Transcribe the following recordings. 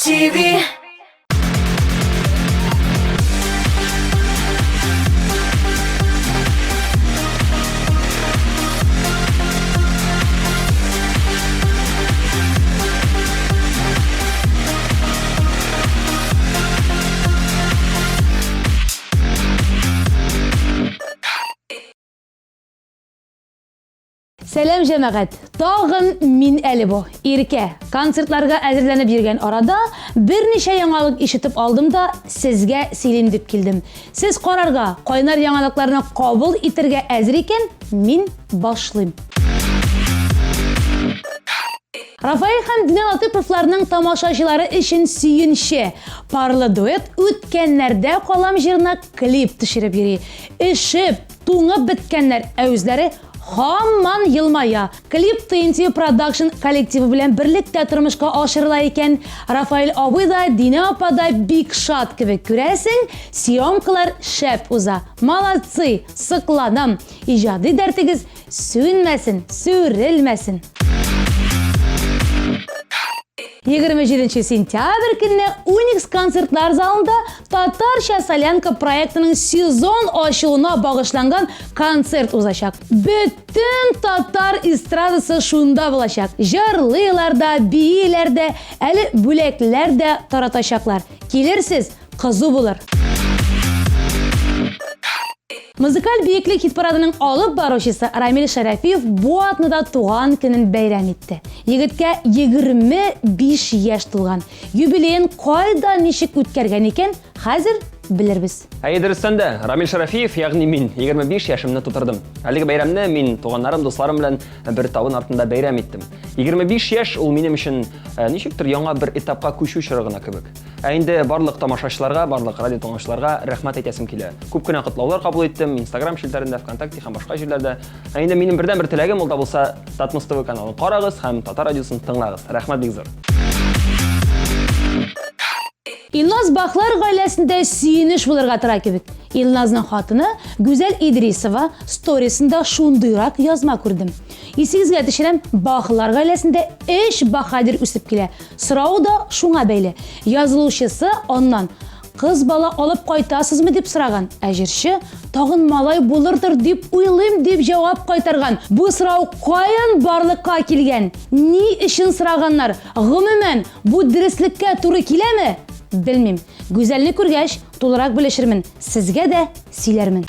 TV. Сәлам җәмәгать! Тагын мин әле бу. Иркә, концертларга әзерләнеп йөргән арада берничә яңалык ишетеп алдым да, сезгә сөйлим дип килдем. Сез карарга, кайнар яңалыкларны кабул итергә әзер икән, мин башлыйм. Рафаэль һәм Динә Латыйповларның тамашачылары өчен сөенче. Парлы дуэт Үткәннәрдә калам җырына клип төшереп йөри. Өшеп, туңып беткәннәр, ә үзләре һаман елмая. Клип TNT Production коллективы белән берлектә тормышка ашырыла икән. Рафаэль абый да, Динә апа да бик шат кебек. Күрәсең, съемкалар шәп уза. Молодцы! Сокланам! Иҗади дәртегез сүнмәсен, сүрелмәсен! 27 сентябрь көнне Уникс концертлар залында Татарча солянка проектының сезон ачылуына багышланган концерт узачак. Бөтен татар эстрадасы шунда булачак. Җырлыйлар да, бииләр дә, әле бүләкләр дә таратачаклар. Килерсез, кызу булыр. Музыкаль биеклек хит-парадының алып баручысы Рамил Шәрәфиев бу атнада туган көнен бәйрәм итте. Егеткә 25 яшь тулган. Юбилеен кайда ничек үткәргән икән, хәзер белербез. Әйе, дөрестән дә, Рамил Шәрәфиев, ягъни мин, 25 яшемне тутырдым. Әлеге бәйрәмне мин туганнарым, дусларым белән бер табын артында бәйрәм иттем. 25 яшь ул минем өчен э, ничектер яңа бер этапка күчү чоры гына кебек. Ә инде барлык тамашачыларга, барлык радио тыңлаучыларга рәхмәт әйтәсем килә. Күп кенә котлаулар кабул иттем Instagram челтәрендә, ВКонтакте һәм башка җирләрдә. Ә инде минем бердәнбер теләгем ул да булса Татмус ТВ каналын карагыз һәм Татар радиосын тыңлагыз. Рәхмәт бик зур. Илназ Бахлар гаиләсендә сөенеч булырга тора кебек. Илназның хатыны Гүзәл Идрисова сторисында шундыйрак язма күрдем. Исегезгә төшерәм, Бахлар гаиләсендә өч баһадир үсеп килә. Сорау да шуңа бәйле. Язылучысы аннан Кыз бала алып кайтасызмы дип сораган, ә җырчы тагын малай булырдыр дип уйлыйм дип җавап кайтарган. Бу сорау каян барлыкка килгән? Ни өчен сораганнар? Гомумән, бу дөреслеккә туры киләме? Белмим. Гүзәлне күргәч, тулырак белешермен, сезгә дә сөйләрмен.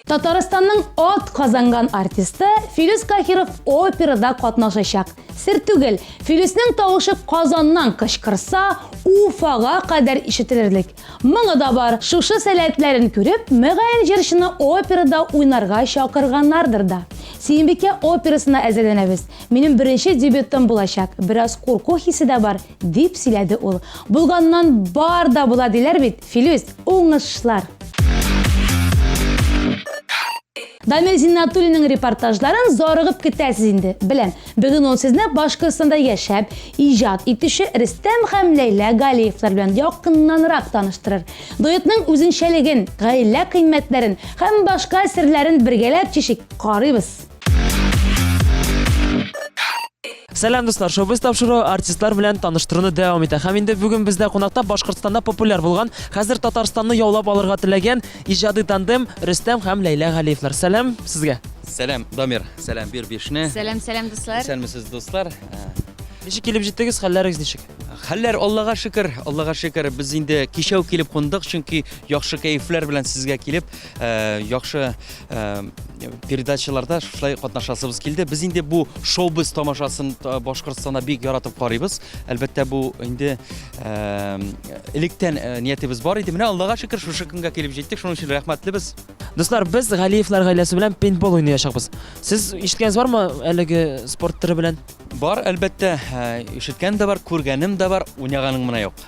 Татарстанның ат казанган артисты Филүс Кахиров операда катнашачак. Сер түгел, Филүснең тавышы Казаннан кычкырса, Уфага кадәр ишетелерлек. Моңы да бар. Шушы сәләтләрен күреп, мөгаен җырчыны операда уйнарга чакырганнардыр да. Сөембикә операсына әзерләнәбез. Минем беренче дебютым булачак. Бераз курку хисе дә бар, дип сөйләде ул. Булганнан бар да була диләр бит, Филүс, уңышлар! Дамир Зиннатуллинның репортажларын зарыгып көтәсез инде, беләм. Бүген ул сезне Башкортстанда яшәп, иҗат итүче Рөстәм һәм Ләйлә Галиевлар белән якыннанрак таныштырыр. Дуэтның үзенчәлеген, гаилә кыйммәтләрен һәм башка серләрен бергәләп чишик, карыйбыз. Сәлам, дуслар! Шоу-біз тапшыруы артистлар белән таныштыруны дәвам итә. Һәм инде бүген бездә кунакта Башкортстанда популяр булган, хәзер Татарстанны яулап алырга теләгән иҗади тандем Рөстәм һәм Ләйлә Галиевлар. Сәлам сезгә! Сәлам, Дамир. Сәлам, бир бишне. Сәлам, сәлам, дуслар. Исәнмесез, дуслар. Ничек килеп җиттегез, хәлләрегез ничек? Хәлләр Аллага шөкер, Аллага шөкер. Без инде кичә үк килеп кундык, чөнки яхшы кәефләр белән сезгә килеп, яхшы передачаларда шулай катнашасыбыз килде. Без инде бу шоу-біз тамашасын Башкортстанда бик яратып карыйбыз. Әлбәттә, бу инде электән ниятебез бар иде. Менә Аллага шөкер, шушы көнгә килеп җиттек. Шуның өчен рәхмәтлебез. Дуслар, без Галиевлар гаиләсе белән пейнтбол уйнаячакбыз. Сез ишеткәнегез бармы әлеге спорт төре белән? Бар, әлбәттә, ишеткән дә бар, күргәнем дә бар, уйнаганым гына юк.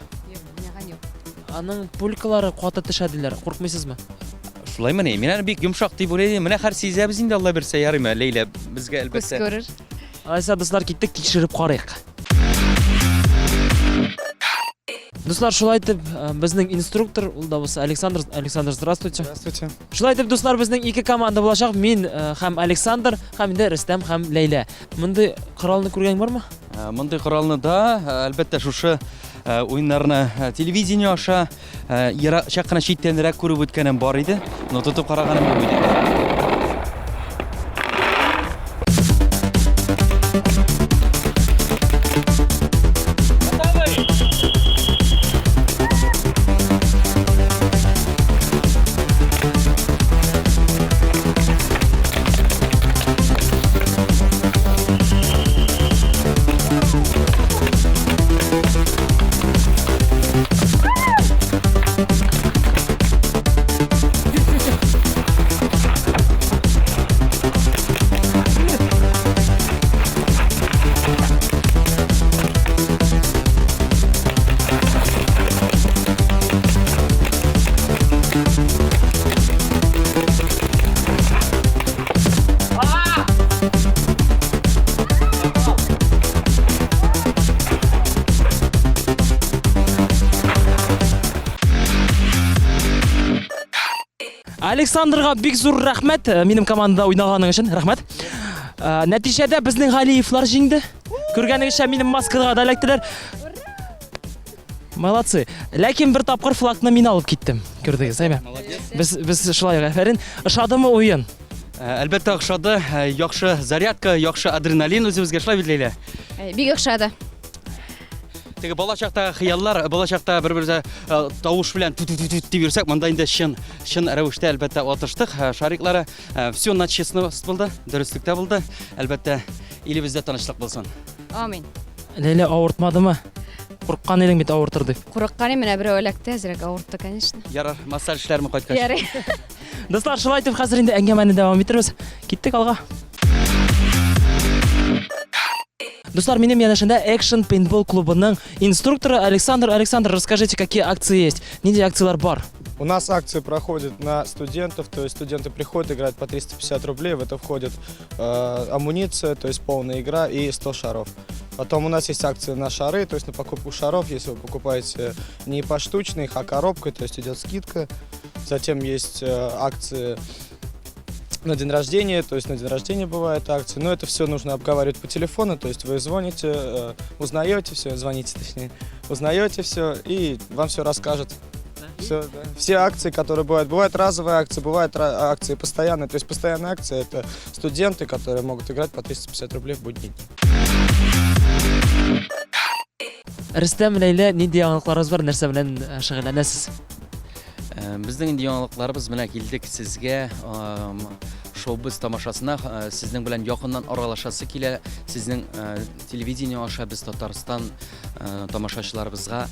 Аның пулькалары каты төшә диләр. Куркмыйсызмы? Шулаймыни? Мин аны бик йомшак дип уйлыйм. Менә хәр сизәбез инде, Алла бирсә, ярыймы, Ләйлә, безгә Күз әлбәттә. күрер. Алайса, дуслар, киттек, тикшереп карыйк. Дуслар, шулай итеп, э, безнең инструктор, ул да булса Александр. Александр, здравствуйте. Здравствуйте. Шулай итеп, дуслар, безнең ике команда булачак. Мин э, һәм Александр, һәм инде Рөстәм һәм Ләйлә. Мондый коралны күргән бармы? Э, мондый коралны да, э, әлбәттә, шушы э, уеннарны телевидение аша ерак чак кына читтәнрәк күреп үткәнем бар иде, но тотып караганым юк иде. Александрга бик зур рәхмәт э, минем командада уйнаганың өчен. Рәхмәт. Э, нәтиҗәдә безнең Галиевлар җиңде. Күргәнегезчә, минем маскага да эләктеләр. Молодцы. Ләкин бер тапкыр флагны мин алып киттем. Күрдегез, әйме? Молодец. Без без шулай афәрин. Ошадымы уен? Э, әлбәттә охшады. Э, яхшы зарядка, яхшы адреналин үзебезгә шулай бит, Ләйлә? Э, бик охшады. Теге бала чактагы хыяллар, бала чакта бер-беребезгә тавыш белән ту-ту-ту дип йөрсәк, монда инде чын, чын рәвештә әлбәттә атыштык. Шариклары все на честность булды, дөреслектә булды. Әлбәттә, илебездә тынычлык булсын. Амин. Ләйлә авыртмадымы? Курыккан идең бит авыртыр дип. Курыккан идем, менә берәү эләкте, әзрәк авыртты, конечно. Ярар, массаж эшләрме кайткач. Ярый. Дуслар, шулай итеп хәзер инде әңгәмәне дәвам иттербез. Киттек алга. Дуслар, минем янәшәмдә Action Paintball клубының инструкторы Александр. Александр, расскажите, какие акции есть? Нинди акцияләр бар? У нас акции проходят на студентов, то есть студенты приходят играть по 350 рублей, в это входит э, амуниция, то есть полная игра и 100 шаров. Потом у нас есть акции на шары, то есть на покупку шаров, если вы покупаете не поштучно их, а коробкой, то есть идет скидка. Затем есть э, акции на день рождения, то есть на день рождения бывают акции, но это все нужно обговаривать по телефону, то есть вы звоните, э, узнаете все, звоните точнее, узнаете все и вам все расскажут. Все, да. Все акции, которые бывают. Бывают разовые акции, бывают акции постоянные. То есть постоянные акции – это студенты, которые могут играть по 350 рублей в будние дни. Рөстәм, Ләйлә, нинди яңалыкларыгыз бар, нәрсә белән э, шөгыльләнәсез? Э, безнең инде яңалыкларыбыз менә килдек сезгә шоу-біз тамашасына э, сезнең белән якыннан аралашасы килә. Сезнең телевидение аша без Татарстан тамашачыларыбызга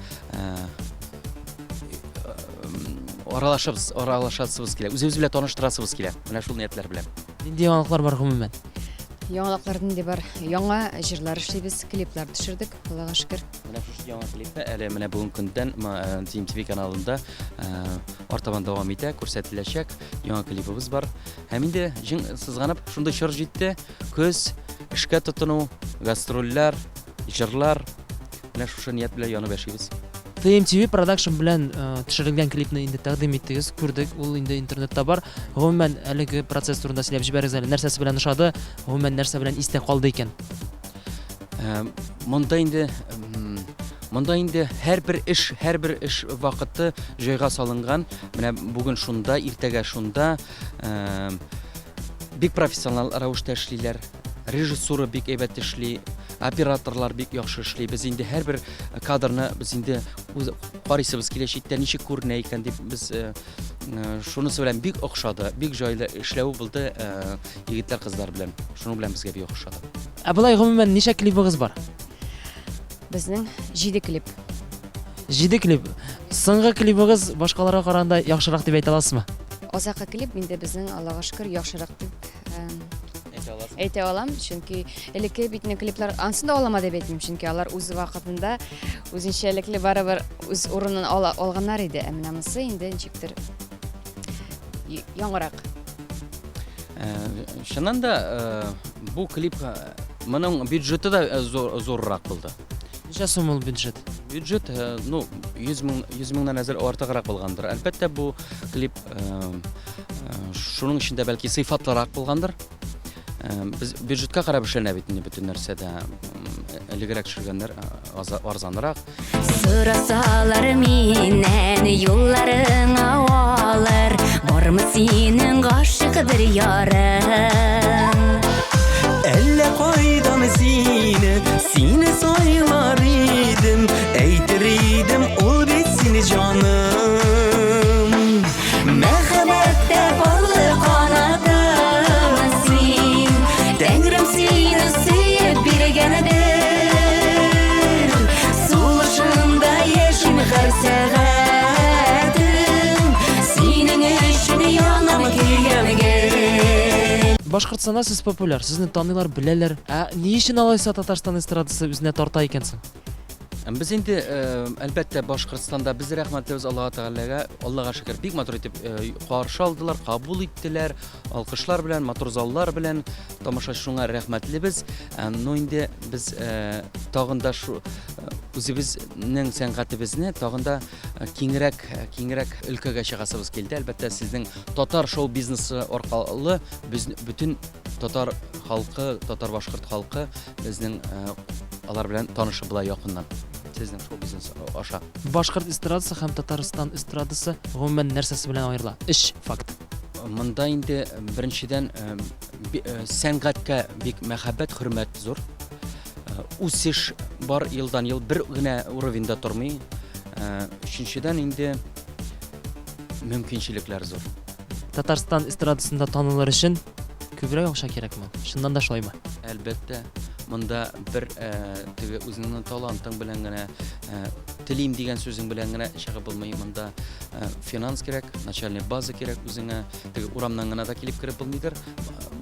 аралашабыз, аралашасыбыз килә. Үзебез белән таныштырасыбыз килә. Менә шул ниятләр белән. Нинди яңалыклар бар гомумән? Яңалыклар нинди бар? Яңа җырлар эшлибез, клиплар төшердек, Аллага шөкер. Менә шушы яңа клипны әле менә бүгенге көндән TMTV каналында артабан дәвам итә, күрсәтеләчәк. Яңа клибыбыз бар. Һәм инде җиң сызганып шундый чор җитте. Көз, эшкә тотыну, гастрольләр, җырлар. Менә шушы ният белән янып яшибез. TMTV Production белән э, төшерелгән клипны инде тәкъдим иттегез, күрдек, ул инде интернетта бар. Гомумән, әлеге процесс турында сөйләп җибәрегез әле. Нәрсәсе белән ошады, гомумән, нәрсә белән истә калды икән? Э, монда инде монда инде һәрбер эш, һәрбер эш вакыты җайга салынган. Менә бүген шунда, иртәгә шунда. Э, бик профессионал рәвештә эшлиләр. Режиссура бик әйбәт эшли, операторлар бик яхшы эшли. Без инде һәрбер кадрны без инде карыйсыбыз килә, читтә ничек күренә икән дип без э, э, шунысы белән бик охшады, бик җайлы эшләү булды э, егетләр, кызлар белән. Шуның белән безгә бик охшады. Ә болай гомумән ничә клибыгыз бар? Безнең 7 клип. 7 клип. Соңгы клибыгыз башкаларга караганда яхшырак дип әйтә аласызмы? Азакы клип инде безнең Аллага шөкер яхшырак дип Әйтә алам, чөнки элекке бит инде клиплар ансын да алама дип әйтмим, чөнки алар үз вакытында үзенчәлекле барыбер үз урынын ала, алганнар иде. Ә менә монысы инде ничектер яңарак. Э, чыннан да э, бу клип э, моның бюджеты да зур, зуррак булды. Ничә сум ул бюджет? Бюджет, ну, 100 мең, 100 меңнән әзер артыграк булгандыр. Әлбәттә, бу клип Шуның өчен дә бәлки сыйфатлырак булгандыр. Без бюджетка карап эшләнә бит инде бөтен нәрсә дә. Элегрәк төшергәннәр арзанрак. Сорасалар миннән юлларың авалар, бармы синең гашык бер ярың? Әллә кайдан сине, сине сайлар идем, әйтер идем, ул бит сине җаным. Мәхәббәттә парлы канатым син, Тәңрем сине сөеп биргәндер. Сулышымда яшим һәр сәгатем, Синең өчен янам көям гел. Башкортстанда сез популяр, сезне таныйлар, беләләр. Ә ни өчен алайса Татарстан эстрадасы үзенә тарта икән соң? Без инде, э, әлбәттә, Башкортстанда без рәхмәтлебез Аллаһ Тәгаләгә, Аллаһга шөкер, бик матур итеп э, каршы алдылар, кабул иттеләр, алкышлар белән, матур заллар белән. Тамашачы шуңа рәхмәтлебез. Э, но инде без тагын да шу үзебезнең сәнгатебезне тагын да киңрәк, киңрәк өлкәгә чыгасыбыз килде. Әлбәттә, сезнең татар шоу-бизнесы аркылы без бөтен татар халкы, татар-башкорт халкы безнең э, алар белән танышып була якыннан. Сезнең шоу-бизнес аша. Башкорт эстрадасы һәм Татарстан эстрадасы гомумән нәрсәсе белән аерыла? Өч факт. Монда инде э, беренчедән э, сәнгатькә бик мәхәббәт, хөрмәт зур. Үсеш бар елдан-ел бер генә уровеньда тормый. Өченчедән инде мөмкинчелекләр зур. Татарстан эстрадасында танылыр өчен күбрәк акча кирәкме? Чыннан да шулаймы? Әлбәттә, монда бер э, теге үзеңнең талантың белән генә, э, телим дигән сүзең белән генә чыгып булмый. Монда э, финанс кирәк, начальный база кирәк үзеңә. Теге урамнан гына да килеп кереп булмыйдыр.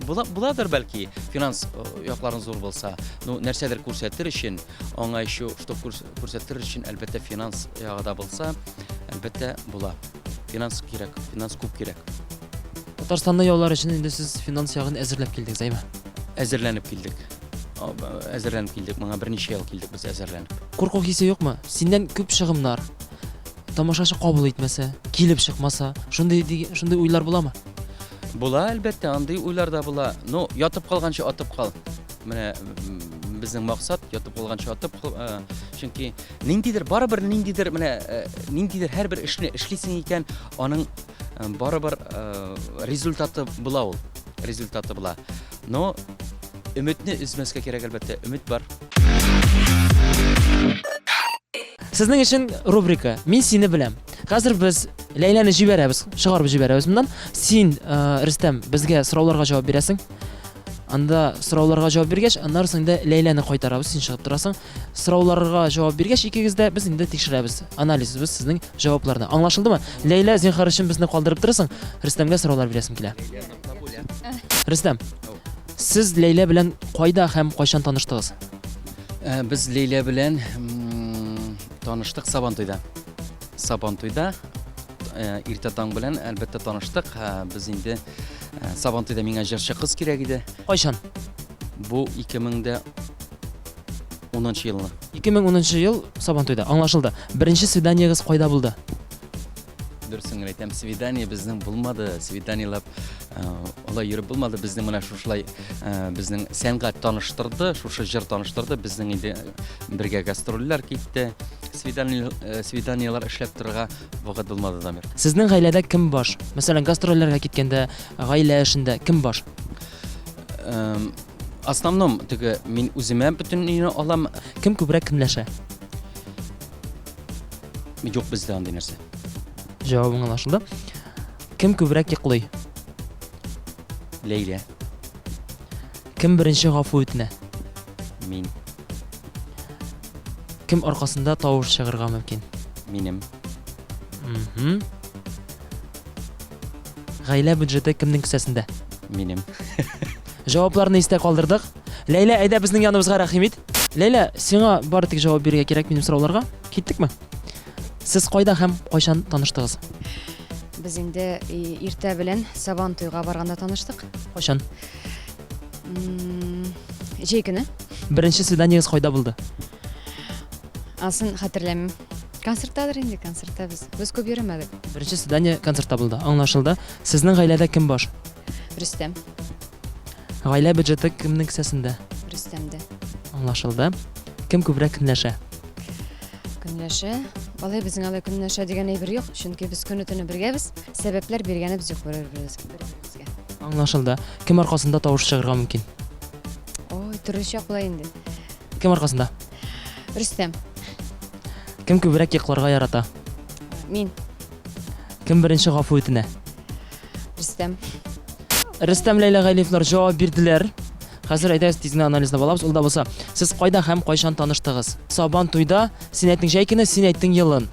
Була, буладыр бәлки, финанс якларың зур булса. Ну, нәрсәдер күрсәтер өчен, аңа еще, что күрсәтер өчен, әлбәттә, финанс ягы да булса, әлбәттә, була. Финанс кирәк, финанс күп кирәк. Татарстанны яулар өчен инде сез финанс ягын әзерләп килдегез, әйме? Әзерләнеп килдек. Әзерләнеп килдек. Моңа берничә ел килдек без әзерләнеп. Курку хисе юкмы? Синнән күп чыгымнар. Тамашачы кабул итмәсә, килеп чыкмаса, шундый шундый уйлар буламы? Була, әлбәттә, андый уйлар да була. Ну, ятып калганчы атып кал. Менә безнең максат ятып калганчы атып кал, э, чөнки Ниндидер, барыбер ниндидер, менә э, ниндидер һәрбер эшне эшлисең икән, аның э, барыбер э, результаты була ул. Результаты була. Но өметне өзмәскә кирәк, әлбәттә, өмет бар. Сезнең өчен рубрика Мин сине беләм. Хәзер без Ләйләне җибәрәбез, чыгарып җибәрәбез моннан. Син, Рөстәм, безгә сорауларга җавап бирәсең. Анда сорауларга җавап биргәч, аннары соң инде Ләйләне кайтарабыз, син чыгып торасың. Сорауларга җавап биргәч икегез дә без инде тикшерәбез. Анализыбыз сезнең җавапларны. Аңлашылдымы? Ләйлә, зинһар өчен безне калдырып торасың. Рөстәмгә сораулар бирәсем килә. Рөстәм, сез Ләйлә белән кайда һәм кайчан таныштыгыз? Э, без Ләйлә белән таныштык Сабантуйда. Сабантуйда э, иртә таң белән әлбәттә таныштык. Э, без инде Сабантуйда миңа җырчы кыз кирәк иде. Кайчан? Бу 2010 елны. 2010 ел Сабантуйда. Аңлашылды. Беренче свиданиегез кайда булды? Дөресен генә әйтәм, свидание безнең булмады. Свиданиеләп э, алай йөреп булмады. Безнең менә шушылай э, безнең сәнгать таныштырды, шушы җыр таныштырды. Безнең инде бергә гастрольләр китте. Свидание, э, свиданиеләр эшләп торырга Вакыт булмады, Дамир. Сезнең гаиләдә кем баш? Мәсәлән, гастрольләргә киткәндә, гаилә эшендә кем баш? Эм, основном теге мин үземә бөтен өйне алам. Кем күбрәк көнләшә? Юк бездә андый нәрсә. Җавабың аңлашылды. Кем күбрәк йоклый? Ләйлә. Кем беренче гафу үтенә? Мин. Кем аркасында тавыш чыгарга мөмкин? Минем. Мгм. Гаилә бюджеты кемнең кесәсендә? Минем. Җавапларны истә калдырдык. Ләйлә, әйдә безнең яныбызга рәхим ит. Ләйлә, сиңа бары тик җавап бирергә кирәк минем сорауларга. Киттекме? Сез кайда һәм кайчан таныштыгыз? Без инде иртә белән Сабан туйга барганда таныштык. Кайчан? Җәй көне. Беренче свиданиегез кайда булды? Асын хәтерләмим. Концерттадыр инде, концертта без. Без күп йөрмәдек. Беренче свидание концертта булды. Аңлашылды. Сезнең гаиләдә кем баш? Рөстәм. Гаилә бюджеты кемнең кесәсендә? Рөстәмдә. Аңлашылды. Кем күбрәк көнләшә? Көнләшә. Алай безнең алай көнләшә дигән әйбер юк, чөнки без көне-төне бергәбез. Сәбәпләр биргәнебез юк бер-беребезгә. Аңлашылды. Кем аркасында тавыш чыгарга мөмкин? Ой, төрле чак була инде. Кем аркасында? Рөстәм. Кем күбрәк йокларга ярата? Мин. Кем беренче гафу үтенә? Рөстәм. Рөстәм Ләйлә Галиевлар җавап бирделәр. Хәзер әйдәгез тиз генә анализлап алабыз. Ул да булса, сез кайда һәм кайчан таныштыгыз? Сабан туйда син әйттең җәй көне, син әйттең елын.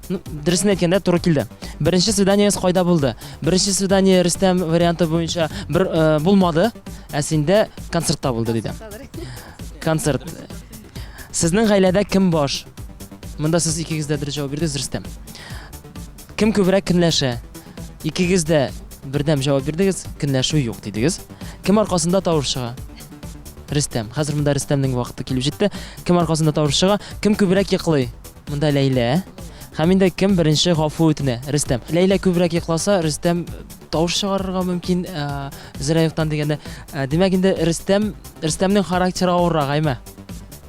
Ну, дөресен әйткәндә туры килде. Беренче свиданиегез кайда булды? Беренче свидание Рөстәм варианты буенча бер э, булмады, ә синдә концертта булды диде. Концерт. Сезнең гаиләдә кем баш? Монда сез икегез дә дөрес җавап бирдегез, Рөстәм. Кем күбрәк көнләшә? Икегез дә бердәм җавап бирдегез, көнләшү юк дидегез. Кем аркасында тавыш чыга? Рөстәм. Хәзер монда Рөстәмнең вакыты килеп җитте. Кем аркасында тавыш чыга? Кем күбрәк йоклый? Монда Ләйлә. Һәм инде кем беренче гафу үтенә? Рөстәм. Ләйлә күбрәк йокласа, Рөстәм тавыш чыгарырга мөмкин, э, зря юктан дигәндә. Э, димәк инде Рөстәм, Рөстәмнең характеры авыррак, әйме?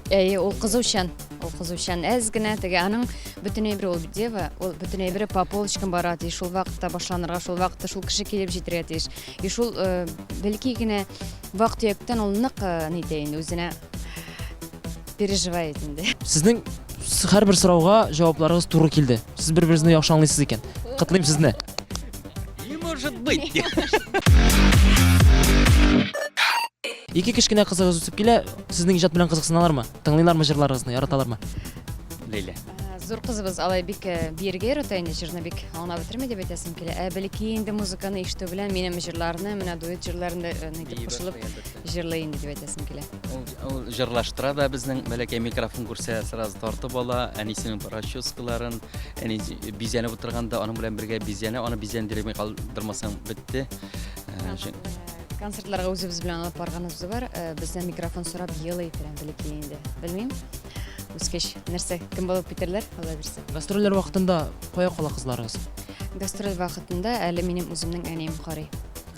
Әйе, ул кызучан. Ул кызучан. Әз генә теге аның бөтен әйбере ул дева, ул бөтен әйбере по полочкам бара тиеш. Шул вакытта башланырга, шул вакытта шул кеше килеп җитәргә тиеш. И шул э, бәлки генә вак-төяктән ул нык э, нитә инде үзенә переживает инде. Сезнең һәрбер сорауга җавапларыгыз туры килде. Сез бер-берегезне яхшы аңлыйсыз икән. Котлыйм сезне. Не может быть. Ике кечкенә кызыгыз үсеп килә, сезнең иҗат белән кызыксыналармы? Тыңлыйлармы җырларыгызны, яраталармы? Ләйлә. Э, зур кызыбыз алай бик э, биергә ярата инде җырны бик аңлап бетерми дип әйтәсем килә. Ә бәлки инде музыканы ишетү белән минем җырларны, менә дуэт җырларын да э, нитеп кушылып җырлый инде дип әйтәсем килә. Ул, ул җырлаштыра да безнең бәләкәй микрофон күрсә сразу тартып ала, әнисенең расческаларын, әни бизәнеп утырганда аның белән бергә бизәнә, аны бизәндерми калдырмасаң бетте. Концертларга үзебез белән алып барганыбыз бар. Э, бездән микрофон сорап елый прям бәләкәй инде. Белмим. Үскәч нәрсә, кем булып китәрләр, Алла бирсә. Гастрольләр вакытында кая кала кызларыгыз? Гастроль вакытында әле минем үземнең әнием карый.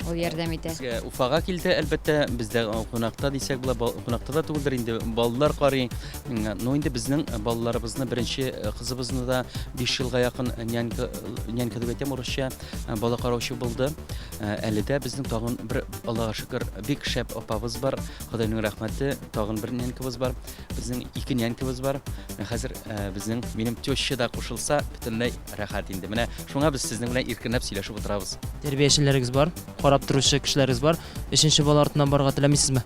Ул ярдәм итә. Безгә Уфага килде, әлбәттә, бездә кунакта дисәк була, кунакта да түгелдер инде, балалар карый. Ну инде безнең балаларыбызны беренче э, кызыбызны да 5 елга якын нянька, нянька дип әйтәм урысча, э, бала караучы булды. Э, әле дә безнең тагын бер, Аллага шөкер, бик шәп апабыз бар. Ходайның рәхмәте, тагын бер нянькабыз бар. Безнең ике нянькабыз бар. Менә хәзер э, безнең минем теща да кушылса, бөтенләй рәхәт инде. Менә шуңа без сезнең белән иркенләп сөйләшеп утырабыз. Тәрбиячеләрегез бар, карап торучы кешеләрегез бар. Өченче бала артыннан барырга теләмисезме?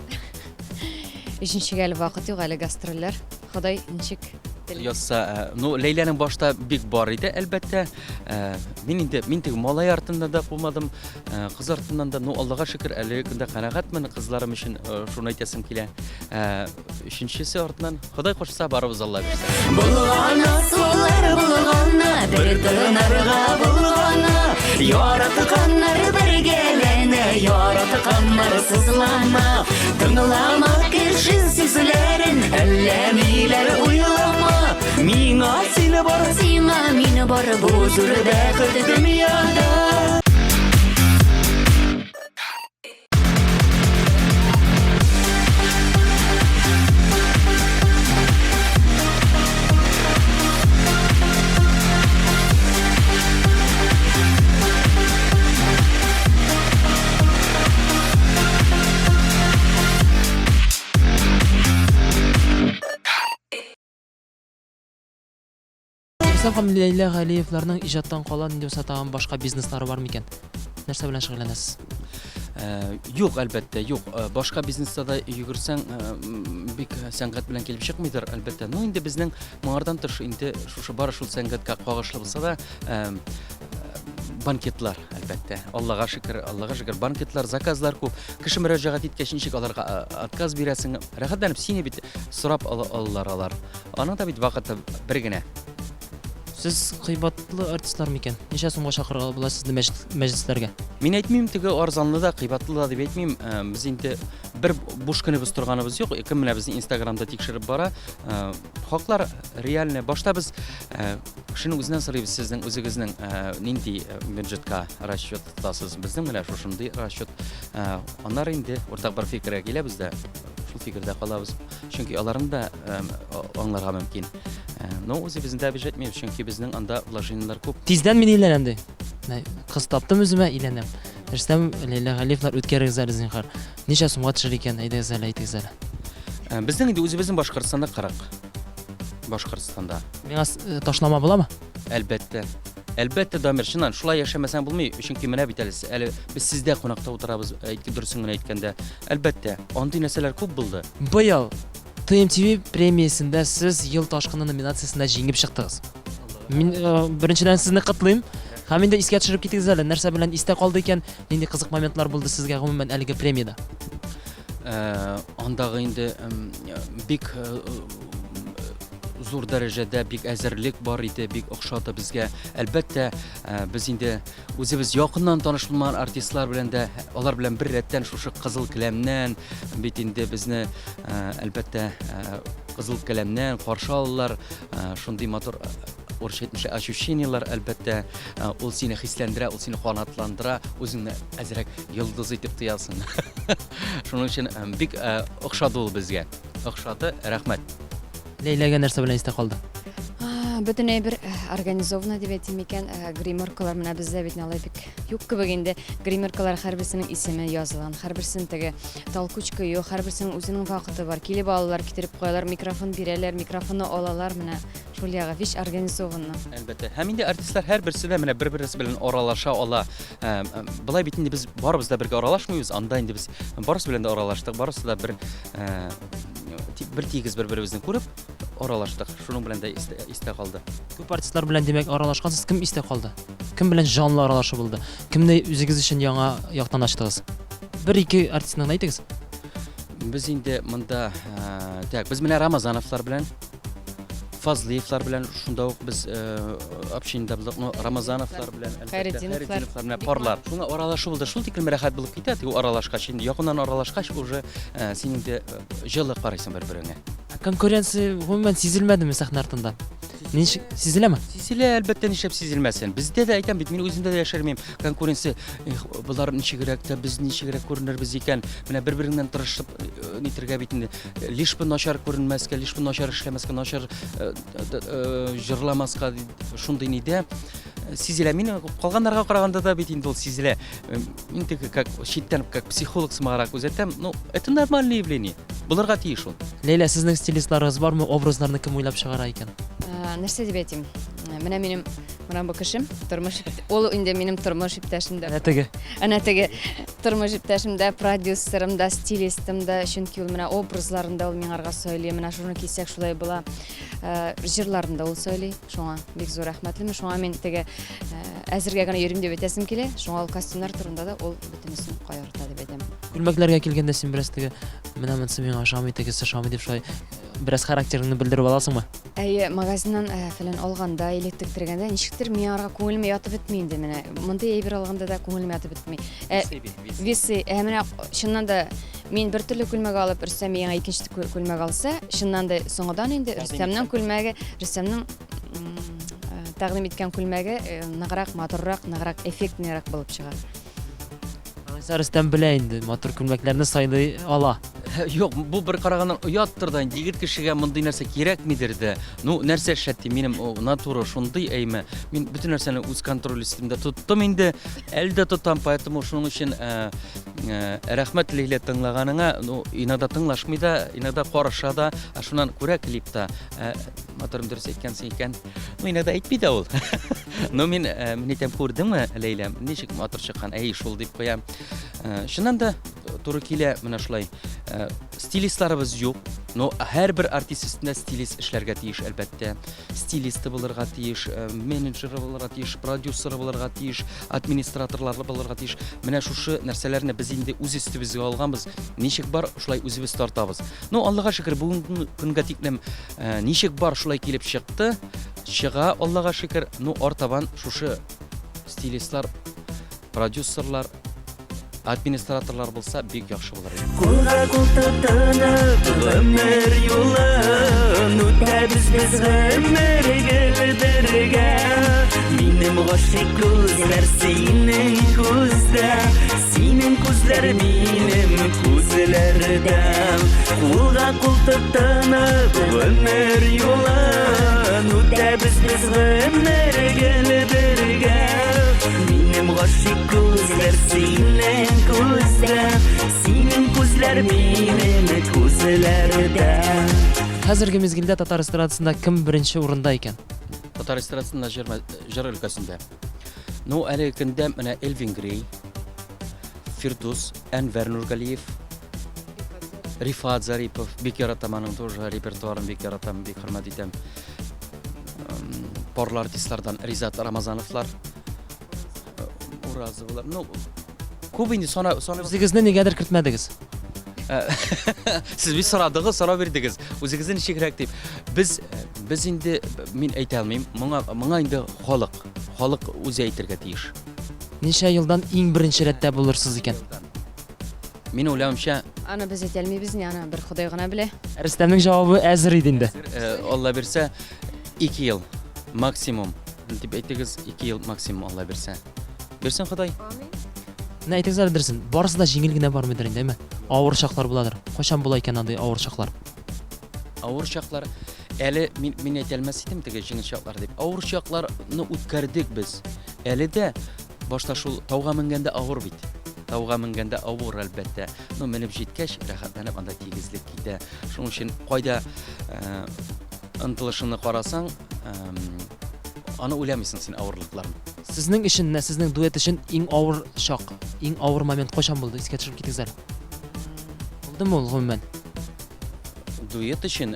Өченчегә әле вакыт юк, әле гастрольләр. Ходай ничек тели. Язса, э, ну, Ләйләнең башта бик бар иде, әлбәттә. Э, мин инде, мин теге малай артыннан да кумадым, э, кыз артыннан да, ну, Аллага шөкер, әлеге көндә канәгатьмен, кызларым өчен шуны әйтәсем килә. Өченчесе артыннан, Ходай кушса, барыбыз Алла бирсә. Булгана сулар булгана, бер тынарга булгана, яратканнар бергәләнә, яратканнар сызлана. Тыңлама кеше сүзләрен, әллә ниләр уйлама. Миңа син бар, сиңа мин бар, бу зур бәхет дөньяда. Рөстәм һәм Ләйлә Галиевларның иҗаттан кала нинди булса тагын башка бизнеслары бар микән? Нәрсә белән шөгыльләнәсез? Э, юк, әлбәттә, юк. Э, башка бизнеста да йөгерсәң, э, бик сәнгать белән килеп чыкмыйдыр, әлбәттә. Ну, инде безнең моңардан тыш инде шушы бары шул сәнгатькә кагышлы булса да, банкетлар, әлбәттә. Аллага шөкер, Аллага шөкер, банкетлар, заказлар күп. Кеше мөрәҗәгать иткәч, ничек аларга отказ бирәсең? Рәхәтләнеп сине бит сорап алалар алар. Аның да бит вакыты бер генә. Сез кыйбатлы артистлар микән? Ничә сумга чакырырга була сезне мәҗлесләргә? Мин әйтмим, теге арзанлы да, кыйбатлы да дип әйтмим. Э, без инде бер буш көнебез торганыбыз юк. Кем менә безне Инстаграмда тикшереп бара. Э, хаклар реальный. Башта без э, кешенең үзеннән сорыйбыз, сезнең үзегезнең нинди бюджетка расчет тотасыз? Безнең менә шушындый расчет. Аннары инде уртак бер фикергә киләбез дә, шул фикердә калабыз. Чөнки аларны да аңларга мөмкин. Но үзебезне дә обижать итмибез, чөнки безнең анда вложениеләр күп. Тиздән мин өйләнәм ди. Кыз таптым үземә, өйләнәм. Рөстәм, Ләйлә Галиевлар үткәрегез әле зинһар. Ничә сумга төшер икән, әйдәгез әле, әйтегез әле. Безнең инде үзебезнең Башкортстанда 40. Башкортстанда. Миңа ташлама буламы? Әлбәттә. Әлбәттә, Дамир, чыннан шулай яшәмәсәң булмый, чөнки менә бит әле, әле без сездә кунакта утырабыз, дөресен генә әйткәндә. Әлбәттә, андый нәрсәләр күп булды. Быел TMTV премиясендә сез Ел ташкыны номинациясендә җиңеп чыктыгыз. Мин беренчедән сезне котлыйм. Һәм инде искә төшереп китегез әле, нәрсә белән истә калды икән, нинди кызык моментлар булды сезгә гомумән әлеге премиядә? Андагы инде бик зур дәрәҗәдә бик әзерлек бар иде, бик охшады безгә. Әлбәттә, без инде үзебез якыннан таныш булмаган артистлар белән дә, алар белән бер рәттән шушы кызыл келәмнән бит инде безне, әлбәттә, кызыл келәмнән каршы алалар. Шундый матур урысча әйтмешә ощущениелар, әлбәттә, ул сине хисләндерә, ул сине канатландыра, үзеңне әзрәк йолдыз итеп тоясың. Шуның өчен бик охшады ул безгә. Охшады, рәхмәт. Ләйләгә нәрсә белән истә калды? Бөтен әйбер организовано дип әйтим микән, гримеркалар менә бездә бит алай бик юк кебек инде. Гримеркалар һәрберсенең исеме язылган, һәрберсенең теге толкучка юк, һәрберсенең үзенең вакыты бар. Килеп алалар, китереп куялар, микрофон бирәләр, микрофонны алалар, менә шул ягы вещь организовано. Әлбәттә. Һәм инде артистлар һәрберсе дә менә бер-берсе белән аралаша ала. Болай бит инде без барыбыз да бергә аралашмыйбыз, анда инде без барысы белән дә аралаштык, барысы да бер бер тигез бер-беребезне күреп аралаштык. Шуның белән дә истә, истә калды. Күп артистлар белән димәк аралашкансыз, кем истә калды? Кем белән җанлы аралашу булды? Кемне үзегез өчен яңа яктан ачтыгыз? Бер-ике артистны гына әйтегез. Без инде монда, так, без менә Рамазановлар белән Фазлиевлар белән шунда ук без э, общениедә булдык. Ну, Рамазановлар белән, әлбәттә, Хәйретдиновлар. Хәйретдиновлар менә парлар. Шуңа аралашу булды. Шул тиклем рәхәт булып китә, теге аралашкач. Инде якыннан аралашкач уже э, син инде э, җылы карыйсың бер-береңә. Ә Конкуренция гомумән сизелмәдеме сәхнә артында? Ничек сизеләме? Сизелә, әлбәттә, нишләп сизелмәсен. Бездә дә әйтәм бит, мин үземдә дә яшермим. Конкуренция, эх, болар ничегрәк тә, без ничегрәк күренербез икән. Менә бер-береңнән тырышып э, нитергә бит инде. Лишь бы начар күренмәскә, лишь бы начар эшләмәскә, начар э, э, җырламаска шундый нидә сизелә. Мин калганнарга караганда да бит инде ул сизелә. Мин теге как читтән как психолог сымаграк күзәтәм. Ну, это нормальное явление. Булырга тиеш ул. Ләйлә, сезнең стилистларыгыз бармы? Образларны кем уйлап чыгара икән? Нәрсә дип әйтим? Менә минем менә бу кешем, тормыш ул инде минем тормыш иптәшем дә. Әнә теге. Әнә теге тормыш иптәшем дә, продюсерым да, стилистым да, чөнки ул менә образларын да ул миңарга сөйли, менә шуны кисәк шулай була. Э, җырларын да ул сөйли, шуңа бик зур рәхмәтлемен. Шуңа мин теге э, әзергә генә йөрим дип әйтәсем килә. Шуңа ул костюмнар турында да ул бөтенесен кайгырта дип әйтәм. Күлмәкләргә килгәндә син бераз теге менә монысы миңа ошамый, тегесе ошамый дип шулай бераз характерыңны белдереп аласыңмы? Әйе, магазиннан э, фәлән алганда или тектергәндә ничектер миңа күңелемә ятып бетми инде менә. Мондый әйбер алганда да күңелемә ятып бетми. Ә, весы, ә менә чыннан да мин бер төрле күлмәк алып, Рөстәм миңа икенче күлмәк алса, чыннан да соңыдан инде Рөстәмнең күлмәге, Рөстәмнең э, тәкъдим иткән күлмәге э, ныграк, матуррак, ныграк эффектныйрак булып чыга. Алайса Рөстәм белә инде, матур күлмәкләрне сайлый ала. Юк, бу бер караганнан ояттыр да инде, егет кешегә мондый нәрсә кирәкмидер дә. Ну, нәрсә эшләтте, минем натура шундый әйме. Мин бөтен нәрсәне үз контроль өстемдә тоттым инде, әле дә тотам, поэтому шуның өчен э, э, рәхмәт Ләйлә тыңлаганыңа. Ну, иногда тыңлашмый да, иногда карыша да, ә шуннан күрә клипта, э, матурым дөрес әйткәнсең икән. Ну, иногда әйтми дә ул. Но мин, э, мин әйтәм, күрдеңме, Ләйлә, ничек матур чыккан, әй, шул дип куям. Э, чыннан да туры килә менә шулай. Э, стилистларыбыз юк, но һәрбер артист өстендә стилист эшләргә тиеш, әлбәттә. Стилисты булырга тиеш, менеджеры булырга тиеш, продюсеры булырга тиеш, администраторлары булырга тиеш. Менә шушы нәрсәләрне без инде үз өстебезгә алганбыз. Ничек бар, шулай үзебез тартабыз. Ну, Аллага шөкер, бүгенге көнгә тиклем Э, ничек бар, шулай килеп чыкты. Чыга, Аллага шөкер. Ну, артабан шушы стилистлар, продюсерлар, администраторлар булса, бик яхшы булыр иде. Кулга кул тотынып, гомер юлын үтәбез без гомер гел бергә. Минем гашыйк күзләр синең күздә, син Синең күзләр минем күзләрдә. Кулга кул тотынып гомер юлын үтәбез без гомер гел бергә. Минем гашыйк күзләр синең күздә, синең күзләр минем күзләрдә. Хәзерге мизгелдә татар эстрадасында кем беренче урында икән? Татар эстрадасында җыр, җыр өлкәсендә. Ну, әлеге көндә менә Элвин Грей, Фирдус, Әнвәр Нургалиев, Рифат Зарипов, бик яратам аның тоже репертуарын, бик яратам, бик хөрмәт итәм. Парлы артистлардан Ризат Рамазановлар, Уразовлар. Ну, күп инде сана, сана... Үзегезне нигәдер кертмәдегез? Сез бит сорадыгыз, сорау бирдегез. Үзегезне ничегрәк дип. Без без инде мин әйтә алмыйм. Моңа моңа инде халык, халык үзе әйтергә тиеш. Ничә елдан иң беренче рәттә булырсыз икән? Мин уйлавымча, Аны без әйтә алмыйбыз, ни аны бер Ходай гына белә. Рөстәмнең җавабы әзер иде инде. Э, Алла бирсә, 2 ел максимум. Дип әйтегез, 2 ел максимум Алла бирсә. Бирсен Ходай. Менә әйтегез әле дөресен, барысы да җиңел генә бармыйдыр инде, әйме? Авыр чаклар буладыр. Кайчан була икән андый авыр чаклар? Авыр чаклар әле мин, мин әйтә алмас идем теге җиңел чаклар дип. Авыр чакларны үткәрдек без. Әле дә башта шул тауга менгәндә авыр бит. Тауга менгәндә авыр әлбәттә. Но менеп җиткәч, рәхәтләнеп анда тигезлек китә. Шуның өчен кайда э, ынтылышыңны карасаң, э, аны уйламыйсың син авырлыкларын. Сезнең өчен, менә сезнең дуэт өчен иң авыр чак, иң авыр момент кайчан булды? Искә төшереп китегез әле. Булдымы ул гомумән? Дуэт өчен,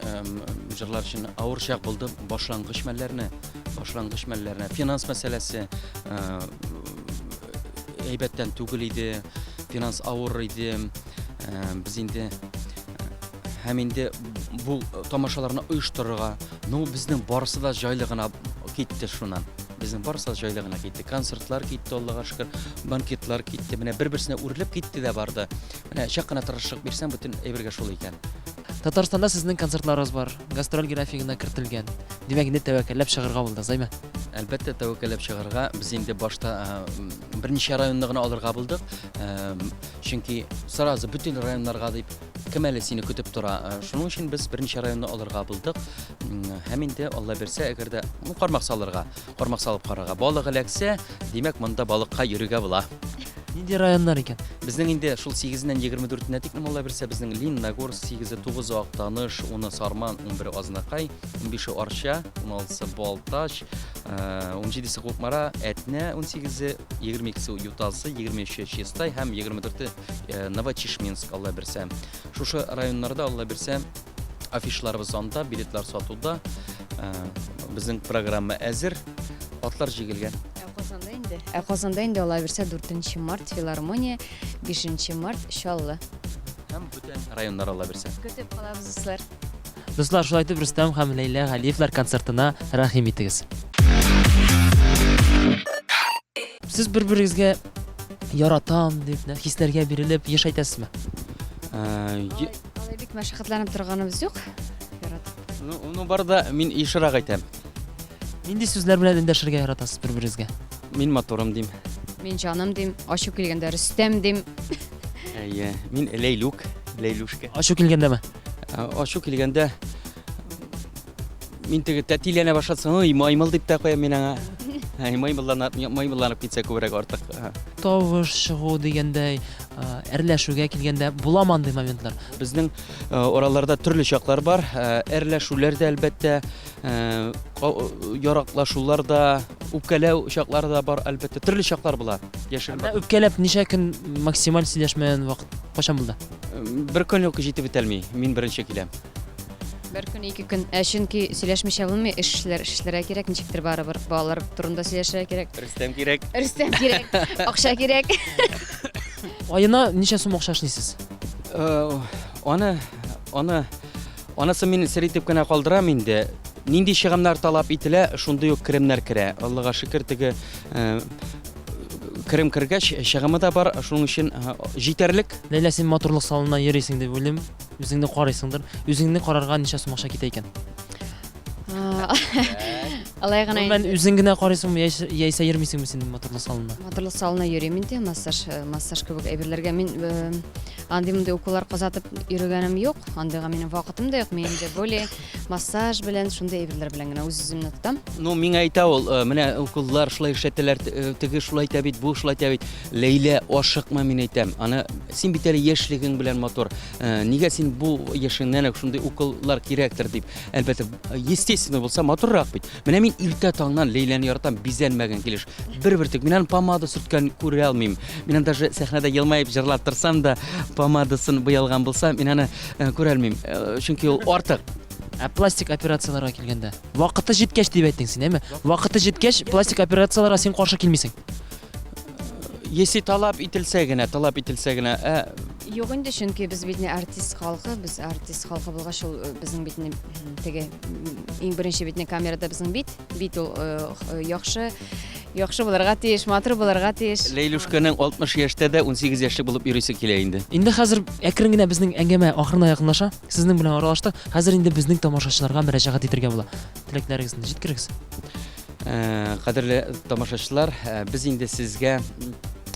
җырлар өчен авыр чак булды башлангыч мәлләрне, башлангыч мәлләрне. Финанс мәсьәләсе әйбәттән түгел иде, финанс авыр иде. Без инде һәм инде бу тамашаларны оештырырга, ну, безнең барысы да җайлы гына китте шуннан. Безнең барысы да җайлы гына китте. Концертлар китте, Аллага шөкер, банкетлар китте. Менә бер-берсенә үрелеп китте дә барды. Менә чак кына тырышлык бирсәң, бөтен әйбергә шул икән. Татарстанда сезнең концертларыгыз бар, гастроль графигына кертелгән. Димәк, инде тәвәккәлләп чыгарга булдыгыз, әйме? Әлбәттә, тәвәккәлләп чыгарга. Без инде башта берничә районны гына алырга булдык. Чөнки сразу бөтен районнарга дип кем әле сине көтеп тора. Шуның өчен без берничә районны алырга булдык. Һәм инде Алла бирсә, әгәр дә кармак салырга, кармак салып карарга. Балык эләксә, димәк, монда балыкка йөрергә була. Нинди районнар икән? Безнең инде шул 8-ннән 24-нә тиклем Алла бирсә, безнең Лениногорск 8-е, 9-ы Актаныш, 10-ы Сарман, 11-е Азнакай, 15-е Арча, 16-сы Балтач, 17-се Кукмара, Әтнә 18-е, 22-се Ютазы, 23-е Чистай һәм 24-е Новочишминск, Алла бирсә. Шушы районнарда Алла бирсә, афишларыбыз анда, билетлар сатуда. Безнең программа әзер, атлар җигелгән. Ә Казанда инде? Ә Казанда инде Алла бирсә 4 март филармония, 5 март Чаллы. Һәм бүтән районнар Алла бирсә. Көтеп калабыз, дуслар. Дуслар, шулай итеп Рөстәм һәм Ләйлә Галиевләр концертына рәхим итегез. Сез бер-берегезгә яратам дип, хисләргә бирелеп еш әйтәсезме? Алай бик мәшәкатьләнеп торганыбыз юк. Яратып. Ну, ну бар да мин ешрак әйтәм. Нинди сүзләр белән эндәшергә яратасыз бер-берегезгә? Мин матурым дим. Мин җаным дим, ачу килгәндә Рөстәм дим. Әйе, мин Ләйлүк, Ләйлүшкә. Ачу килгәндәме? Ачу килгәндә мин теге тәтиләнә башласам, ой, маймыл дип тә куям мин аңа. Әй, маймылланып, маймылланып китсә күбрәк артык. Тавыш чыгу дигәндәй, әрләшүгә килгәндә буламы андый моментлар? Безнең араларда төрле чаклар бар. Әрләшүләр дә әлбәттә, яраклашулар да, үпкәләү чаклары да бар, әлбәттә. Төрле чаклар була. Яшерен. Үпкәләп ничә көн максималь сөйләшмәгән вакыт кайчан булды? Бер көн үк җитеп бетәлми. Мин беренче киләм. Бер көн, ике көн. Ә чөнки сөйләшмичә булмый, эшләр эшләргә кирәк, ничектер барыбер балалар турында сөйләшергә кирәк. Рөстәм кирәк. Рөстәм кирәк, акча кирәк. Аена ничә сум акча эшлисез? Э, аны, аны, анысы мин сер итеп кенә калдырам инде. Нинди чыгымнар таләп ителә, шундый ук керемнәр керә. Аллага шөкер, теге э, керем кергәч, чыгымы да бар, шуның өчен э, җитәрлек. Ләйлә, син матурлык салонына йөрисең дип уйлыйм. Үзеңне карыйсыңдыр. Үзеңне карарга ничә сум акча китә икән? Алай гына Гомумән, үзең генә карыйсыңмы, яисә, яисә йөрмисеңме син матурлык салонына? Матурлык салонына йөрим инде, массаж, э, массаж кебек әйберләргә мин э, андый-мондый уколлар казатып йөргәнем юк. Андыйга минем вакытым да юк. Мин инде более массаж белән, шундый әйберләр белән генә үз-үземне тотам. Ну, миңа әйтә ул, э, менә уколлар шулай эшләтәләр, э, теге шулай итә бит, бу шулай итә бит. Ләйлә, ашыкма, мин әйтәм. Аны син бит әле яшьлегең белән матур. Э, нигә син бу яшеңнән үк шундый уколлар кирәктер дип. Әлбәттә, естественно булса матуррак бит. Менә мин иртә таңнан Ләйләне яратам, бизәнмәгән килеш. Бер бөртек. Мин аны помада сөрткән күрә алмыйм. Мин аны даже сәхнәдә елмаеп җырлап торсам да, помадасын буялган булса, мин аны э, күрә алмыйм. Э, чөнки ул артык. Ә пластик операцияләргә килгәндә, вакыты җиткәч дип әйттең син, әйме? Вакыты җиткәч, пластик операцияләргә син каршы килмисең. Если талап ителсә генә, талап ителсә генә, ә Юк инде, чөнки без бит не артист халкы, без артист халкы булгач, ул э, безнең бит не теге иң беренче бит не камерада безнең бит, бит ул э, э, яхшы, яхшы булырга тиеш, матур булырга тиеш. Ләйлүшкәнең 60 яшьтә дә 18 яшьлек булып йөрисе килә инде. Инде хәзер әкрен генә безнең әңгәмә ахырына якынлаша. Сезнең белән аралаштык. Хәзер инде безнең тамашачыларга мөрәҗәгать итәргә була. Теләкләрегезне җиткерегез. Э, кадерле тамашачылар, э, без инде сезгә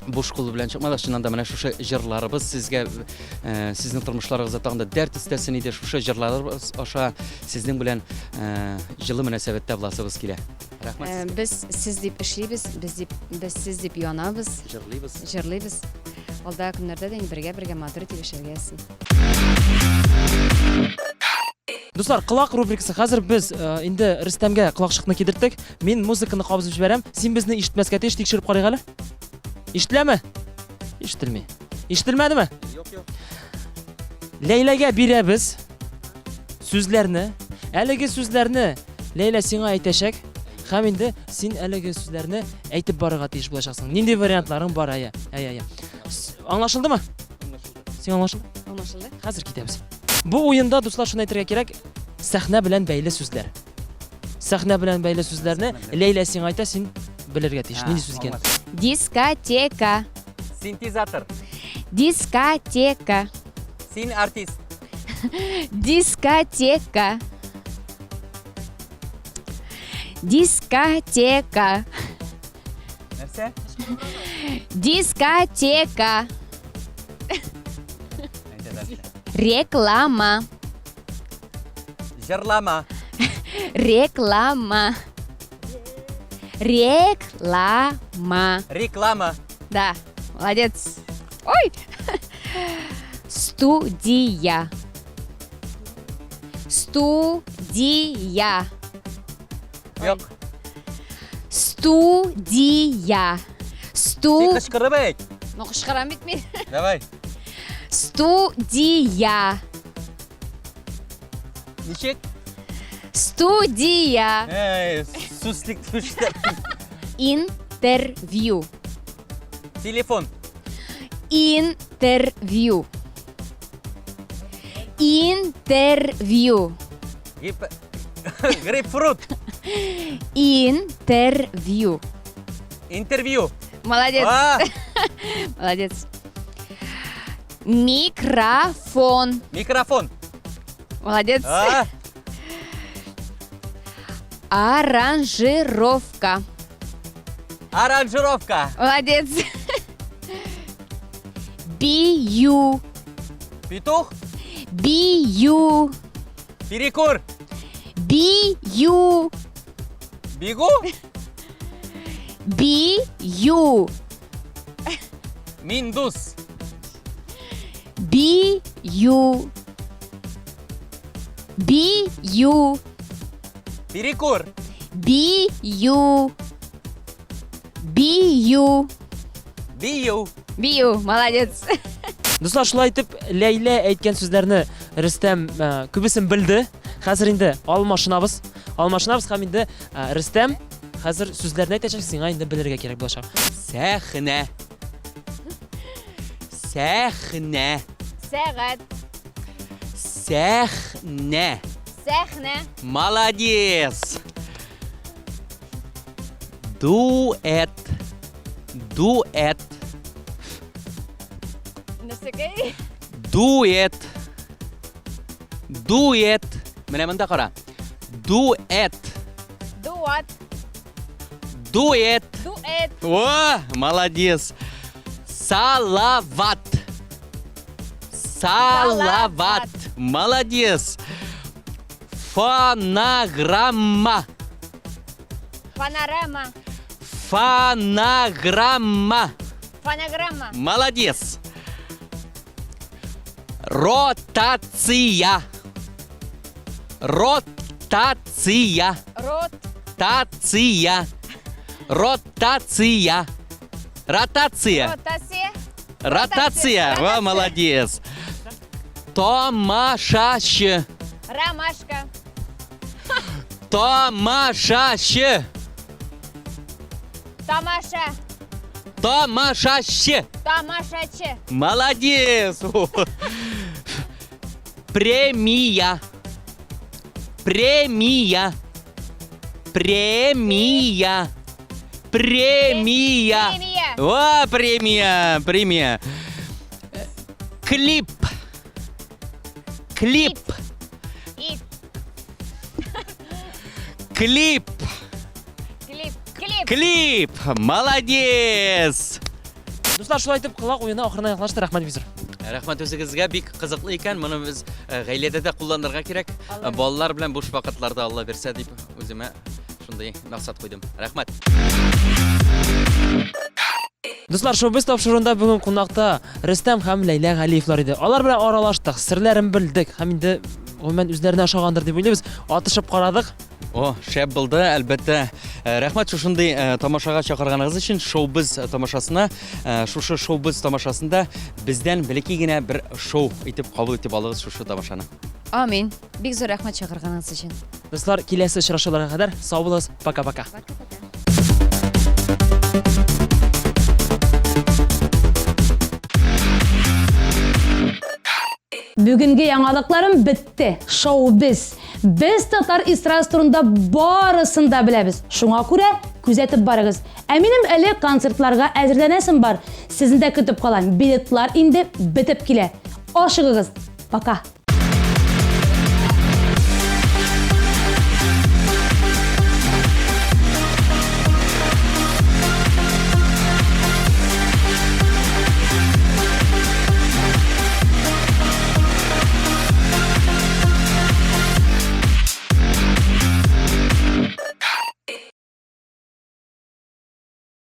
буш кул белән чыкмадык. Чыннан да менә шушы җырларыбыз сезгә э, сезнең тормышларыгызда тагын да дәрт өстәсен иде. Шушы җырларыбыз аша сезнең белән җылы мөнәсәбәттә буласыбыз килә. Рәхмәт. Без сез дип эшлибез, без дип без сез дип янабыз. Җырлыйбыз. Җырлыйбыз. Алда көннәрдә дә бергә-бергә матур итеп яшәргә язсын. Дуслар, колак рубрикасы. Хәзер без э, инде Рөстәмгә колакчыкны кидерттек. Мин музыканы кабызып җибәрәм. Син безне ишетмәскә тиеш, тикшереп карыйк әле. Ишетеләме? Ишетелми. Ишетелмәдеме? Юк, юк. Ләйләгә бирәбез сүзләрне. Әлеге сүзләрне Ләйлә сиңа әйтәчәк. Һәм инде син әлеге сүзләрне әйтеп барырга тиеш булачаксың. Нинди вариантларың бар, әйе. Әйе, әйе. Аңлашылдымы? Сиңа аңлашылды? Аңлашылды. Хәзер китәбез. Бу уенда, дуслар, шуны әйтергә кирәк, сәхнә белән бәйле сүзләр. Сәхнә белән бәйле сүзләрне Ләйлә сиңа әйтә, син белергә тиеш. Нинди сүз икән? Дискотека. Синтезатор. Дискотека. Син артист. Дискотека. Дискотека. Нәрсә? Дискотека. Реклама. Җырлама. Реклама. Реклама. Реклама. Да, молодец. Ой! Студия. Студия. Юк. Студия. Сту... Син кычкырып әйт. Ну, кычкырам бит мин. Давай. Студия. Ничек? Студия. Эй, суслик төште. Интервью. Телефон. Интервью. Интервью. Гип... Грейпфрут. Интервью. Интервью. Молодец. А! Молодец. Микрофон. Микрофон. Молодец. А! Аранжировка. Аранжировка. Молодец. Бию. Петух. Бию. Перекур. Бию. Бегу. Бию. Миндус. Бию. Бию. Перекур. Бию. Бию. Бию. Бию, молодец. Дуслар, шулай итеп, Ләйлә әйткән сүзләрне Рөстәм э, күбесен белде. Хәзер инде алмашынабыз. Алмашынабыз һәм инде э, Рөстәм хәзер сүзләрне әйтәчәк, сиңа инде белергә кирәк булачак. Сәхнә. Сәхнә. Сәгать. Сәхнә. Сәхнә. Молодец. Дуэт. Дуэт. Нәрсәкәй? Дуэт. Дуэт. Менә монда кара. Дуэт. Дуэт. Дуат. Дуэт. Дуэт. О, молодец. Салават. Салават. Молодец. Фонограмма. Панорама. Фонограмма. Фонограмма. Молодец. Ротация. Ротация. Рот. Тация. Ротация. Ротация. Ротация. Ротация. Во, молодец. Томашаще. Ромашка. Томашаще. Тамаша. Тамашаще. Тамашачы. Молодец. Премия. Премия. Премия. Премия. Премия. О, премия, премия. Клип. Клип. Ит. Клип. Клип. Клип. Клип. Молодец. Дуслар, шулай итеп колак уены ахырына якынлашты. Рәхмәт бик зур. Рәхмәт үзегезгә, бик кызыклы икән. Моны без э, гаиләдә дә кулланырга кирәк. Э, балалар белән буш вакытларда Алла бирсә дип үземә шундый максат куйдым. Рәхмәт. Дуслар, шоу-без тапшыруында бүген кунакта Рөстәм һәм Ләйлә Галиевлар иде. Алар белән аралаштык, серләрен белдек һәм инде гомумән үзләренә ошагандыр дип уйлыйбыз. Атышып карадык. О, шәп булды, әлбәттә. Э, рәхмәт шушындый э, тамашага чакырганыгыз өчен, шоу-без тамашасына. Э, шушы шоу-без тамашасында бездән бәләкәй генә бер шоу итеп кабул итеп алыгыз шушы тамашаны. Амин. Бик зур рәхмәт чакырганыгыз өчен. Дуслар, киләсе очрашуларга кадәр сау булыгыз. Пока-пока. Пока-пока. Бүгенге яңалыкларым бетте. Шоу без. Без татар эстрадасы турында барысын да беләбез. Шуңа күрә күзәтеп барыгыз. Ә минем әле концертларга әзерләнәсем бар. Сезне дә көтеп калам. Билетлар инде бетеп килә. Ашыгыгыз. Пока.